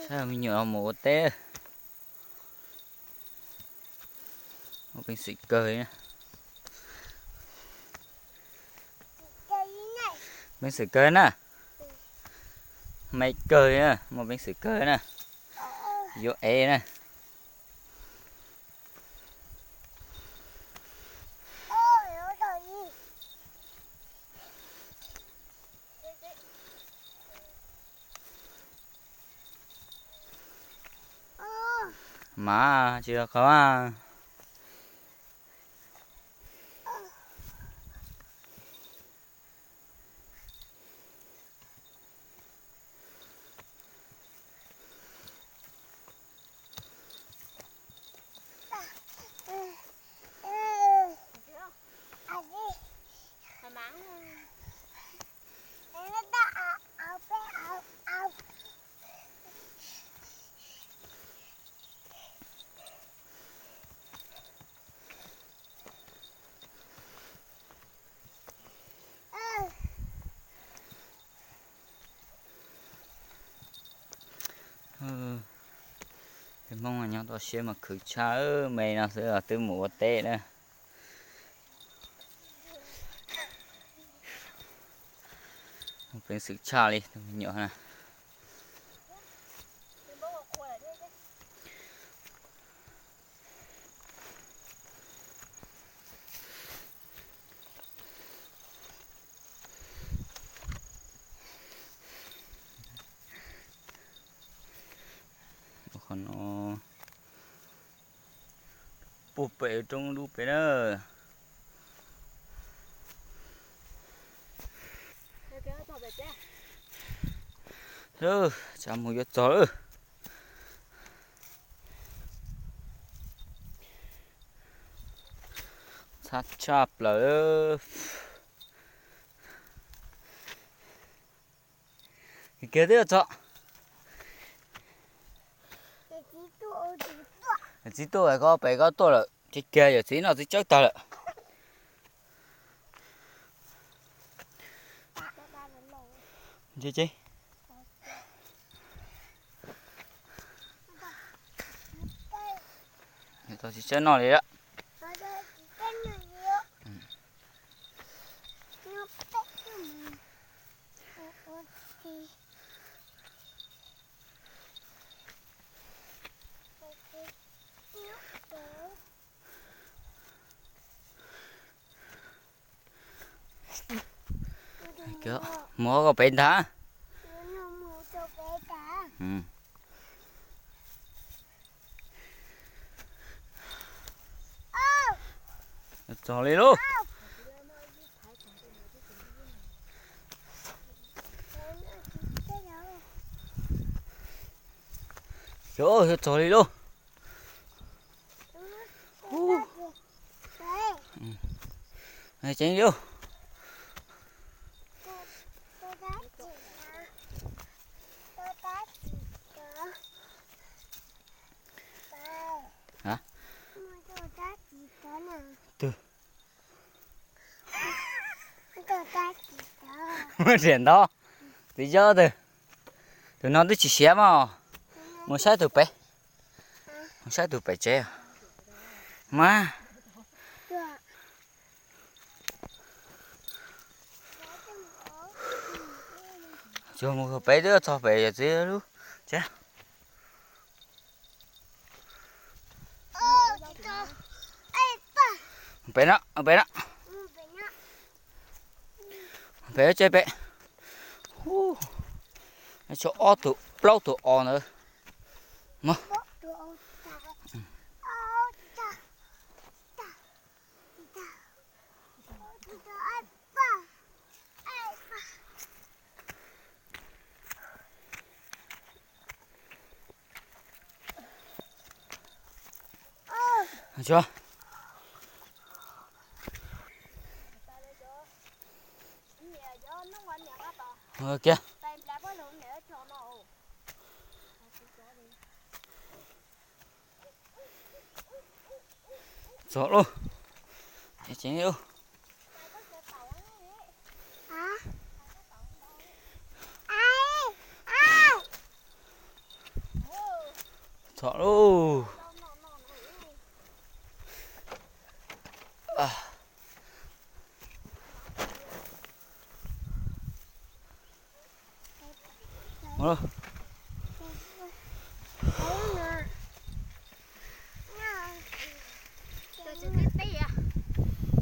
Saib me nyuam mus ua teb. Muaj peev xwm kawg li na. Peev xwm kawg na. Me kawg li na, muaj peev xwm kawg na. Yuav ev na. Mas tsis qhov. Hmoob nyob toj siab mas khwv tshaj, me no xwb twb mus ua teb na. Peev xwm tshaj li tus me nyuam na. Qhov no puag pem roob dub pem na. Tsam mus yuav txog lawm. Txhab tshaj plaws. Kiag twb txog. Txiv tuaj, koj pem koj tuaj lawm, ces kiag yawm txiv noj txiv tsawb tag lawm. Tau txiv tsawb noj li lawm. Mus koj pem ntag. Txog li lauj. Txog li lauj. Ceev li. Twg? Muaj riam ntau. Tus yob twg? Tus no twb tsis siav mog. Mus saib tus pem. Mus saib tus pem tsev. Mas tsuas mus pem twb txog pem yawm txiv lub tsev. Pem no, pem no. Pem tsev pem. Tshuav ob tug plaub tug os ntawd. Mog. Tsuav. Kiag. Txog lauj. Ceev lauj. Hais, hais. Tom lauj. Ua,